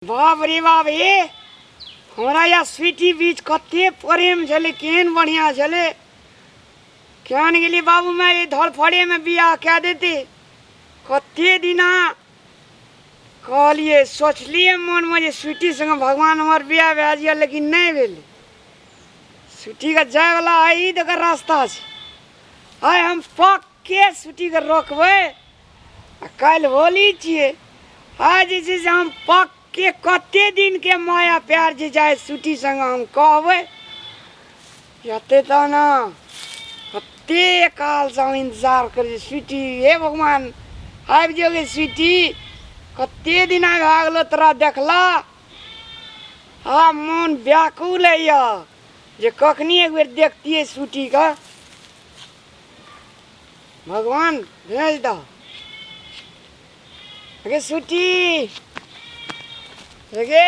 बाप रे बाप हे हमरा या स्वीटी बीच कते प्रेम छलै, केहन बढ़िआँ छलै। केहन गेली बाबू माय ई धड़फड़ेमे बियाह कए देतै। कते दिना कहलियै, सोचलियै मोनमे जे स्वीटी संगे भगवान हमर बियाह भए जाइए, लेकिन नहि भेलै। स्वीटीके जायवला एहि दऽ कऽ रास्ता छै। आइ हम पक्के स्वीटीके रोकबै। आ काल्हि होली छियै, आइ जे छै से हम पक्के कते दिनके माया प्यार जे जाइ स्वीटी संगे हम कहबै एते तऽ ने कते कालसँ हम इंतजार करै छी। स्वीटी, हे भगवान, आबि जो गे स्वीटी, कते दिना भए गेलो तोरा देखला। आ मोन व्याकुल होइए जे कखनी एक बेर देखतियै स्वीटीके। भगवान भेज दह गे स्वीटी गे।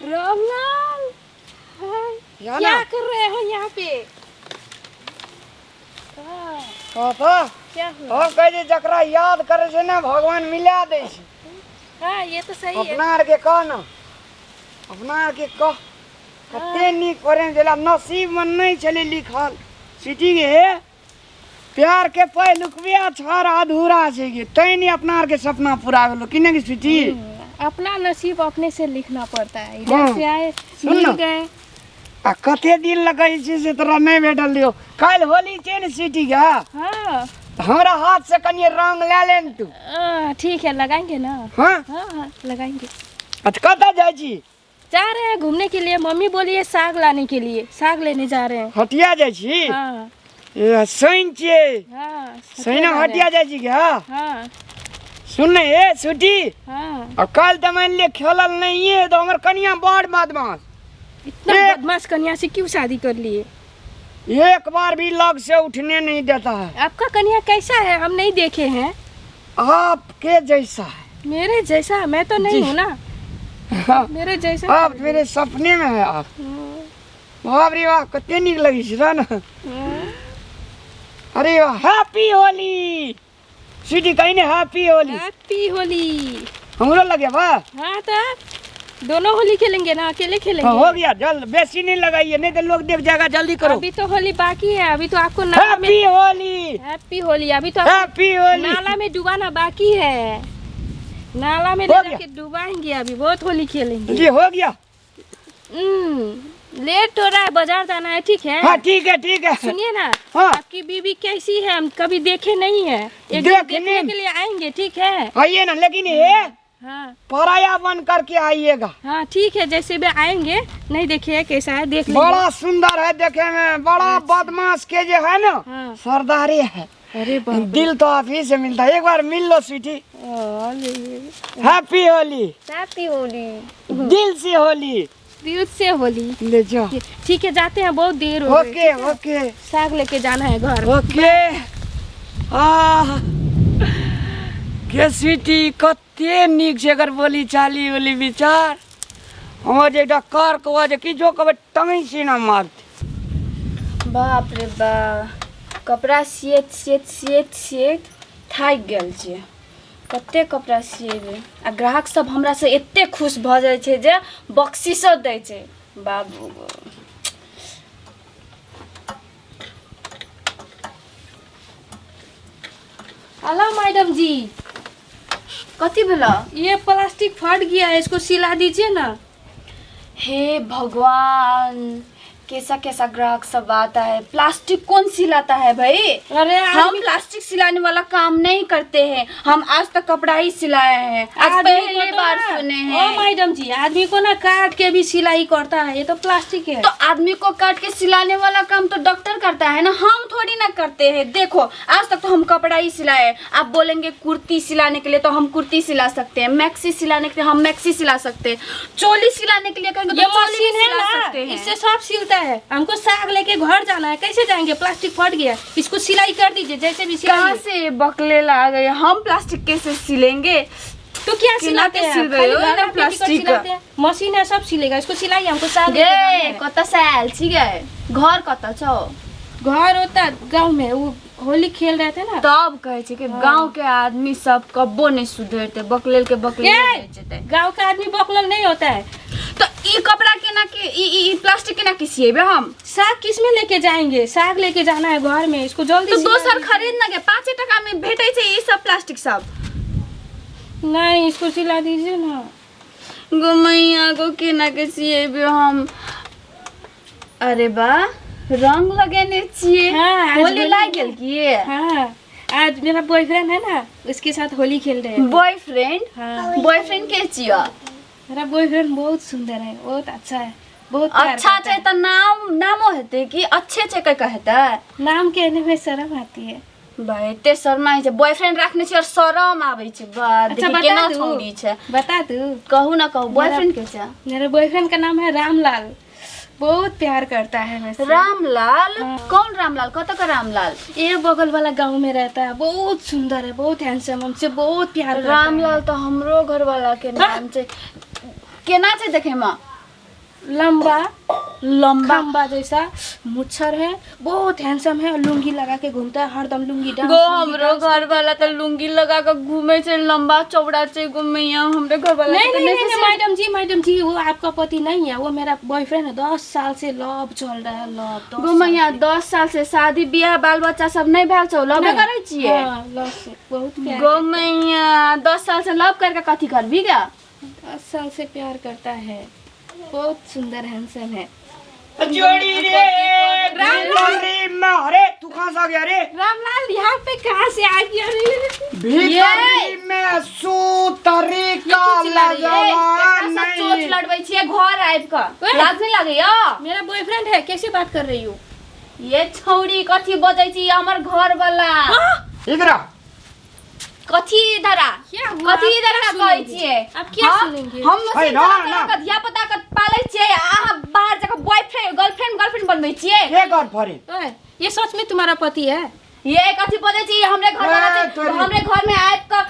रामलाल, हाय। यहाँ क्या ना। कर रहे हो यहाँ पे? हाँ, कह तऽ। क्या हुआ? हम कहै छै जकरा याद करै छै ने भगवान मिला दै छै। हाँ, ये तो सही है। अपना आरके कह ने, अपना आरके कह, कते नीक प्रेम छलै, नसीबमे नहि छलै लिखल। सिटी गे हे प्यार के पहिलुकबे छर अधूरा छै गे, तैं नहि अपना आरके सपना पूरा भेलो कि नहि गे स्वीटी? अपना नसीब अपने से लिखना पड़ता है। इधर हाँ। से आए, सुन मिल ना। गए। आ कते दिन लगै छै से तोरा नहि भेटल दियौ। काल्हि होली छै ने स्वीटी गे? हाँ। तऽ हमरा हाथ से कनि रंग लए ले ने तू। ठीक है, लगाएंगे ना। हाँ। हाँ हाँ, लगाएंगे। अच्छा, कतऽ जाइ छी? जा रहे हैं घूमने के लिए। मम्मी बोली है साग लाने के लिए, साग लेने जा रहे हैं। हटिया जाइ छी? हाँ। ए, शनि छियै। हाँ। शनि जा रहे हैं। हटिया जाइ छी गे? हाँ। सुन ने ए स्वीटी। हाँ। आ काल्हि तऽ मानि लिअ खेलल नहिए तऽ हमर कनिया बड़ बदमाश। इतना बदमाश कन्या से क्यों शादी कर लिए? एक बार भी लग से उठने नहीं देता है। आपका कन्या कैसा है? हम नहीं देखे हैं। आपके जैसा है। मेरे जैसा? मैं तो नहीं जी। हूँ ना। हाँ। मेरे जैसा। आप मेरे सपने में है आप। बाप रे वाह, कते नीक लगै छै ना। अरे वाह, हैप्पी होली स्वीटी, कहीं ने हैप्पी होली। हैप्पी होली। हमरो लगे वाह। हाँ तो दोनों होली खेलेंगे ना, अकेले खेलेंगे? हाँ, हो गया, जल्द बेसी नहीं लगाइए, नहीं तो लोग देख जाएगा, जल्दी करो। अभी तो होली बाकी है, अभी तो आपको नाला में हैप्पी होली। हैप्पी होली। अभी तो आपको हैप्पी होली। नाला में डुबाना बाकी है, नाला में हो ले गया। जाके डुबाएंगे, अभी बहुत होली खेलेंगे। जी हो गया। लेट हो रहा है, बाजार जाना है। ठीक है? हाँ ठीक है, ठीक है। सुनिए ना। हाँ। आपकी बीवी कैसी है? हम कभी देखे नहीं है, एक दिन देखने- देखने के लिए आएंगे, ठीक है? आइए ना, लेकिन ये हाँ। पराया बन करके आइएगा। हाँ ठीक है, जैसे भी आएंगे, नहीं देखे है कैसा है, देख लेंगे। बड़ा सुंदर है देखे में, बड़ा बदमाश के जो है ना। हाँ। सरदारी है। अरे बाप रे। दिल तो आप ही से मिलता है, एक बार मिल लो स्वीटी। हैप्पी होली। हैप्पी होली। दिल से होली। दिल से होली। ले जाओ। ठीक है, जाते हैं, बहुत देर हो गई। Okay okay. साग लेके जाना है घर। ओके। आ के स्वीटी कते नीक छै एकर बोली चाली बोली विचार। हमर जे एकटा कार कहबा जे किछो कहबै टंगै सीना मारतै। बाप रे बा, कपड़ा सियत सियत सियत सियत थाकि गेल छियै। कते कपड़ा सिएबै? आ ग्राहक सब हमरासँ एते खुश भऽ जाइ छै जे बख्शीसो दै छै। बाबू गो। हेलो मैडम जी। कथी भेलो? ये प्लास्टिक फट गया है, इसको सिला दीजिए ना। हे भगवान, कैसा कैसा ग्राहक सब आता है। प्लास्टिक कौन सिलाता है भाई? अरे हम प्लास्टिक सिलाने वाला काम नहीं करते हैं, हम आज तक कपड़ा ही सिलाए हैं। आज आदमी को पहली तो बार ना- सुने ओ हैं। मैडम जी, आदमी को ना काट के भी सिलाई करता है, ये तो प्लास्टिक है। तो आदमी को काट के सिलाने वाला काम तो डॉक्टर करता है ना, हम थोड़ी ना करते हैं। देखो आज तक तो हम कपड़ा ही सिलाए हैं। आप बोलेंगे कुर्ती सिलाने के लिए तो हम कुर्ती सिला सकते हैं, मैक्सी सिलाने के लिए हम मैक्सी सिला सकते हैं, चोली सिलाने के लिए कहेंगे ये तो चोली भी मशीन है सिला ना, सकते हैं। इससे सब सिलता है। हमको साग लेके घर जाना है, कैसे जाएंगे? प्लास्टिक फट गया, इसको सिलाई कर दीजिए जैसे भी सिलाई। कहाँ से ये बकलेला आ गए? हम प्लास्टिक कैसे सिलेंगे? तो क्या केना सिलाते के हैं? सिलबै खाली हो गला ना पेटीकोट प्लास्टिक? सिलाते हैं। मशीन है, सब सिलेगा, इसको सिलाई हमको साग गे लेके जाना है। कतऽ से आयल छी गे? घर कतऽ छौ? घर होता गांव में, वो होली खेल रहे थे ना। तब कहै छै कि गांव के आदमी सब कब्बो नहीं सुधरते, बकलेल के बकलेल ए! रहि जेतै। गांव का आदमी बकलल नहीं होता है। तो ई कपड़ा केना के ई ई ई प्लास्टिक केना के सिएबे हम? साग किस में लेके जाएंगे? साग लेके जाना है घर में, इसको जल्दी तो सिला दोसर दीजिए। खरीद ना के 5 टका में भेटै छै ई सब प्लास्टिक सब। नहीं, इसको सिला दीजिए ना। गो मैया गो, केना के सिएबे हम? अरे बा, रंग लगेने छियै। हाँ, आज होली होली लागि गेल की? हाँ, आज मेरा बॉयफ्रेंड है ना, उसके साथ होली खेल रहे हैं। बॉयफ्रेंड? हाँ। बॉयफ्रेंड के छियै? मेरा बॉयफ्रेंड बहुत सुंदर है, बहुत अच्छा है, बहुत प्यार अच्छा करता छै है। तऽ नाम नामो हेतै कि अच्छे छै कह हेतै? नाम कहने में शर्म आती है। बा, एते शर्माइ छै, बॉयफ्रेंड राखने छै और शरम आबै छै। बा, अच्छा देखी बता केना दू, छौड़ी छै। बता दू। कहू ना, कहू, बॉयफ्रेंड के छै? मेरे बॉयफ्रेंड का नाम है रामलाल, बहुत प्यार करता है मेरे से। रामलाल? हाँ। कौन रामलाल? कत का रामलाल? ये बगल वाला गांव में रहता है, बहुत सुंदर है, बहुत हैंडसम, हमसे बहुत प्यार करता है। रामलाल तो हमरो घर वाला के नाम छै। केना छै देखे में? लंबा। लंबा। खम्बा जैसा मुच्छर है, बहुत हैंडसम है और लुंगी लगा के घूमता है हरदम, लुंगी डांस। गो, हमरो घर वाला तो लुंगी लगा के घूमे छै, लंबा चौड़ा छै। गो मैया, हमरे घर वाला नहीं के नहीं तऽ नहीं, नहीं मैडम जी, मैडम जी, वो आपका पति नहीं है, वो मेरा बॉयफ्रेंड है। 10 साल से लव चल रहा है, लव। गो मैया, 10 साल से शादी बियाह बाल बच्चा सब नहीं भेल छौ, लव करै छियै? हाँ, लव से बहुत प्यार। गो मैया, 10 साल से लव करके कथी करबी गा? 10 साल से प्यार करता है, बहुत सुंदर हैंडसम है। जोड़ी रे भीतरी में, अरे तू कहाँ से आ गया रे? रामलाल यहाँ पे कहाँ से आ गया रे? भीतरी में सुतरी का चिल्ला रही है? लगवा केकरा से चोच नहीं। लड़बै छियै घर आबि कऽ? ओए। लाज नहीं लागैया? मेरा बॉयफ्रेंड है, कैसे बात कर रही हो? ये छौड़ी कथी बजै छी? हमर घर वाला। इधर आ। कथी इधर आ? क्या हुआ? कथी इधर आप आ क्या कहै सुनेंगे? छियै? आप क्या हाँ? सुनेंगे? हम है मशीन ना, चला चला ना। कऽ धिया पुता के पालै छियै आ अहाँ बाहर जाके बॉयफ्रेंड गर्लफ्रेंड गर्लफ्रेंड बनबै छियै। के गर्लफ्रेंड? ओए, ये सच में तुम्हारा पति है? ये कथी बजै छी? हमरे घर वाला ए, छै। तोरी। हमरे घर में आबि कऽ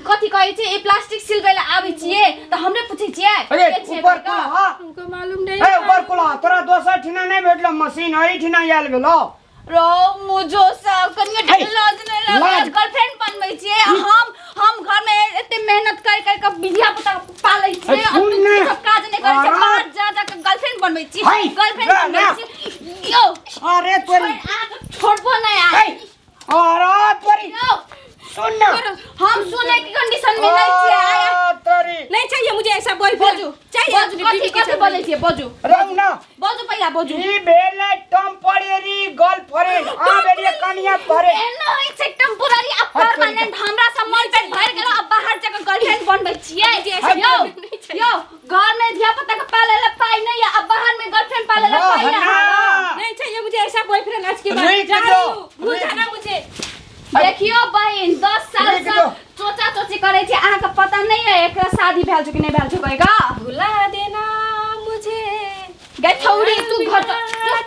कथी कहै छै, ई प्लास्टिक सिलबै लए आबै छियै तऽ हमरे पूछै छियै अरे के छियै ऊपर कहि कऽ? कुला। हमको मालूम नहीं। ए, ऊपर कुला, तोरा दोसर ठिना नहीं भेटलो मशीन, एही ठिना आयल भेलो? रो मुझो सब कनियो है, लाज नहीं लागै? लाज। गर्लफ्रेंड बनबै छियै आ हम घर में एते मेहनत कर कर के धिया पुता के पालै छियै है, आ सुन तू ने। सब काज नहीं करै छै। आराम। बाहर जा जा के गर्लफ्रेंड बनबै छियै, है, गर्लफ्रेंड ना, बनबै ना। छियै। यो। अरे तोरी। अहाँके छोड़बो नहीं आ। ए, अरे तोरी। यो। सुन ना। हम सुनै के कंडीशन में नहीं छियै आया। आ, तोरी। नहीं चाहिए मुझे ऐसा बॉयफ्रेंड। बजू। चाहिए बजू, कथी कथी बजै छियै? बजू। रहू ना। बजू, पहिला बजू। ई भेलै टेम्परेरी गर्लफ्रेंड, आ भेलियै कनिया फरेंड। एना होइ छै टेम्पोररी? आ परमानेंट हमरा से मन पेट भरि गेल, अब बाहर जाके गर्लफ्रेंड बनबै छियै। यौ यौ, घर में धिया पुता के पाले ला पाइ नहीं है, अब बाहर में गर्लफ्रेंड पाले ला पाइ है। रहना। नहीं चाहिए मुझे ऐसा बॉयफ्रेंड आज के बाद। रुक जा रही जाओ, हूँ, भूल रुक। जाना मुझे। देखियो बहिन, 10 साल रुक से जाओ। चोचा चोची करै छै, अहाँके पता नहीं है एकरा शादी भेल छै कि नहीं भेल छै कहिगा। भुला देना मुझे। गे छौड़ी, तू घर जा,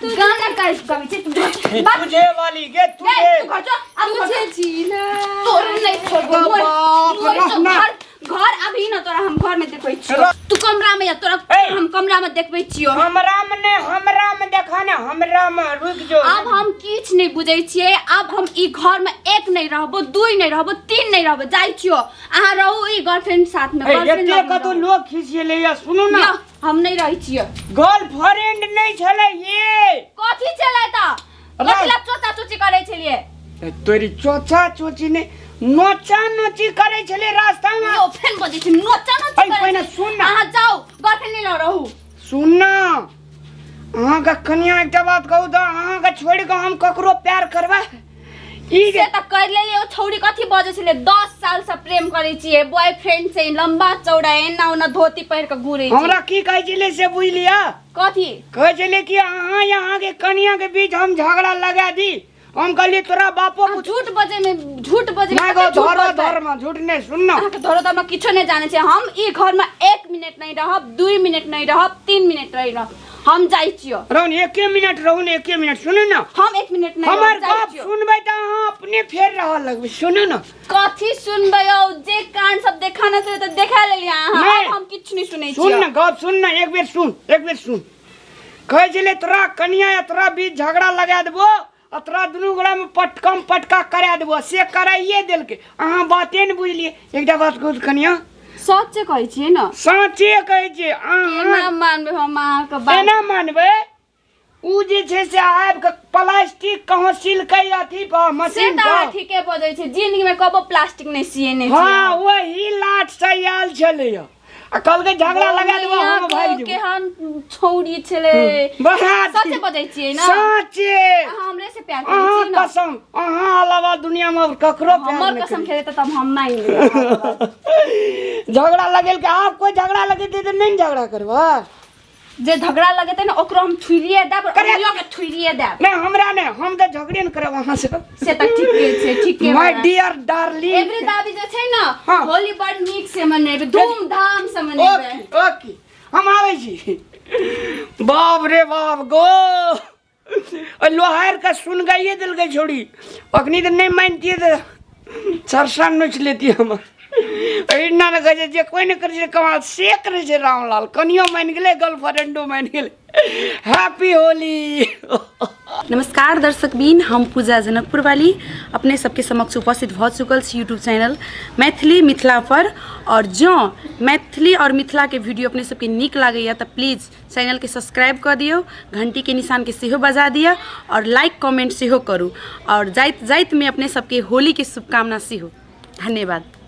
तू गाना गाइ गाबै छै तू घर जा। बात तुझे वाली गे गे तुझे। तू घर जा, अब घर जा। तुझे जीना। तोरे नहीं छोड़बो। बाप, रहना। घर घर अभी न तोरा हम घर में देखबै छियो। रह। तू कमरा में या तोरा ए। हम कमरा में देखबै छियो। हमरा में ने, हमरा में देखा ने, हमरा में रुक जो। आब हम किछ नहीं बुझै छियै। आब हम ई घर में एक नहीं रहबो, दुई नहीं रहबो, तीन नहीं रहबो, जाइ छियो। अहाँ रहू ई गर्लफ्रेंड साथ में। ए, गर्लफ्रेंड एते लग में कतौ रहू। लोग खींच या, सुनू ना। यौ, हम नहीं रहै छियै। गर्लफ्रेंड नहीं छलै ये। कथी छलै तऽ? कथी ला चोचा चोची करै छलियै? ए, तोरी चोचा चोची ने, नोचा नोची करै छलै रास्ता में। यौ, फेन बजै छै नोचा नोची ऐ, करै पहिने छलियै। सुन ना। अहाँ जाउ, गर्लफ्रेंड नहीं लऽ रहू। सुन ना, अहाँके कनिया, एकटा बात कहू तऽ अहाँके छोड़ि कऽ हम ककरो प्यार करबै ई? से तऽ कर लेलियै। ओ छौड़ी कथी बजै छलै? 10 साल से प्रेम करै छियै, बॉयफ्रेंड छै, लंबा चौड़ा एना ओना धोती पहिर कऽ घूरै छै। हमरा की कहै छलै से बुझलियै? कथी? कहै छलै कि अहाँ यहाँ के कनिया के बीच हम झगड़ा लगा दी। हम कहलियै तोरा बापो अहाँ झूठ बजै में, झूठ बजै में नहि कते गो झूठ धरो बजबै? धर्म झूठ नहि, सुन ना। अहाँके धरो धर्म किछो नहि जानै छै। हम ई घरमे 1 मिनट नहि रहब, 2 मिनट नहि रहब, 3 मिनट नहि रहब। हम जाइ छियो। रहू ने, एके मिनट रहू ने, एके मिनट सुनू ने। हम 1 मिनट नहि हमर रहब, जाइ गप छियो। सुनबै तऽ अहाँ अपने फेर रहऽ लगबै, सुनू ने। कथी सुनबै यौ? जे कान सब देखाना छै तऽ देखा लेलियै अहाँ। नहि। आब हम किछु नहि सुनै सुन छियो। ने, गप सुन ने, एक बेर सुन, एक बेर सुन। कहै छलै तोरा कनिया या तोरा बीच झगड़ा लगा देबो, आ तोरा दुनू गोड़ामे पटकम पटका करा देबो। से कराइए देलकै। अहाँ बाते नहि बुझलियै। एकटा बात कहू तऽ कनिया, सच्चे कहै छियै ने? साँचे कहै छियै। अहाँ एना मानबै हम अहाँके बात? एना मानबै? उ जे छै से आबि कऽ प्लास्टिक कहाँ सिलकै अथी पर से मशीन तऽ अहाँ पर। ठीके बजै छी, जिंदगी में कबो प्लास्टिक नहि सिएने छी। हँ, वही लाट से आयल छलैया आ कहलकै झगड़ा लगा देबो, हम भागि जेबो। केहन छौड़ी छलै। बड़ा सच्चे बजै छियै ने? साँचे। अहाँ हमरे से प्यार करै अहाँ छियै ने? कसम, अहाँ अलावा दुनिया में और ककरो प्यार हमर नहि कसम करी। खेले तब हम मानि लेबै। झगड़ा लगेलकै। आब कोइ झगड़ा लगेतै तऽ नहि ने झगड़ा करबै। जे झगड़ा लगेतै ने, ओकरो हम थुरिए देब। करे- अहियो के थुरिए देब। नहि, हमरा नहि, हम तऽ झगड़े ने करब अहाँ से। से तऽ ठीके छै, ठीके। माय डियर डार्लिंग, एवरी दाबी जे छै ने, हाँ। होली बड़ नीक से मनेबै, धूमधाम से मनेबै। ओके ओके, हम आबै छी। बाप रे बाप गो, लोहार के सुनगाइए देलकै छोड़ी। अखनी तऽ नहि मानितियै तऽ सरसा नोचि लेतियै हमर। एहिना ने कहै छै जे कोइ नहि करै छै कमाल, से करै छै रामलाल। कनियो मानि गेलै, गर्लफ्रेंडो मानि गेलै। हैप्पी होली। नमस्कार दर्शकबीन, हम पूजा जनकपुर वाली अपने सबके समक्ष उपस्थित भऽ चुकल छी यूट्यूब चैनल मैथिली मिथिला पर। और जँ मैथिली और मिथिलाके वीडियो अपने सबके नीक लागैए तऽ प्लीज चैनलके सब्सक्राइब कऽ दियौ, घंटीके निशानके सेहो बजा दिअ और लाइक कमेंट सेहो करू। और जाइत जाइतमे अपने सबके होलीके शुभकामना सेहो। धन्यवाद।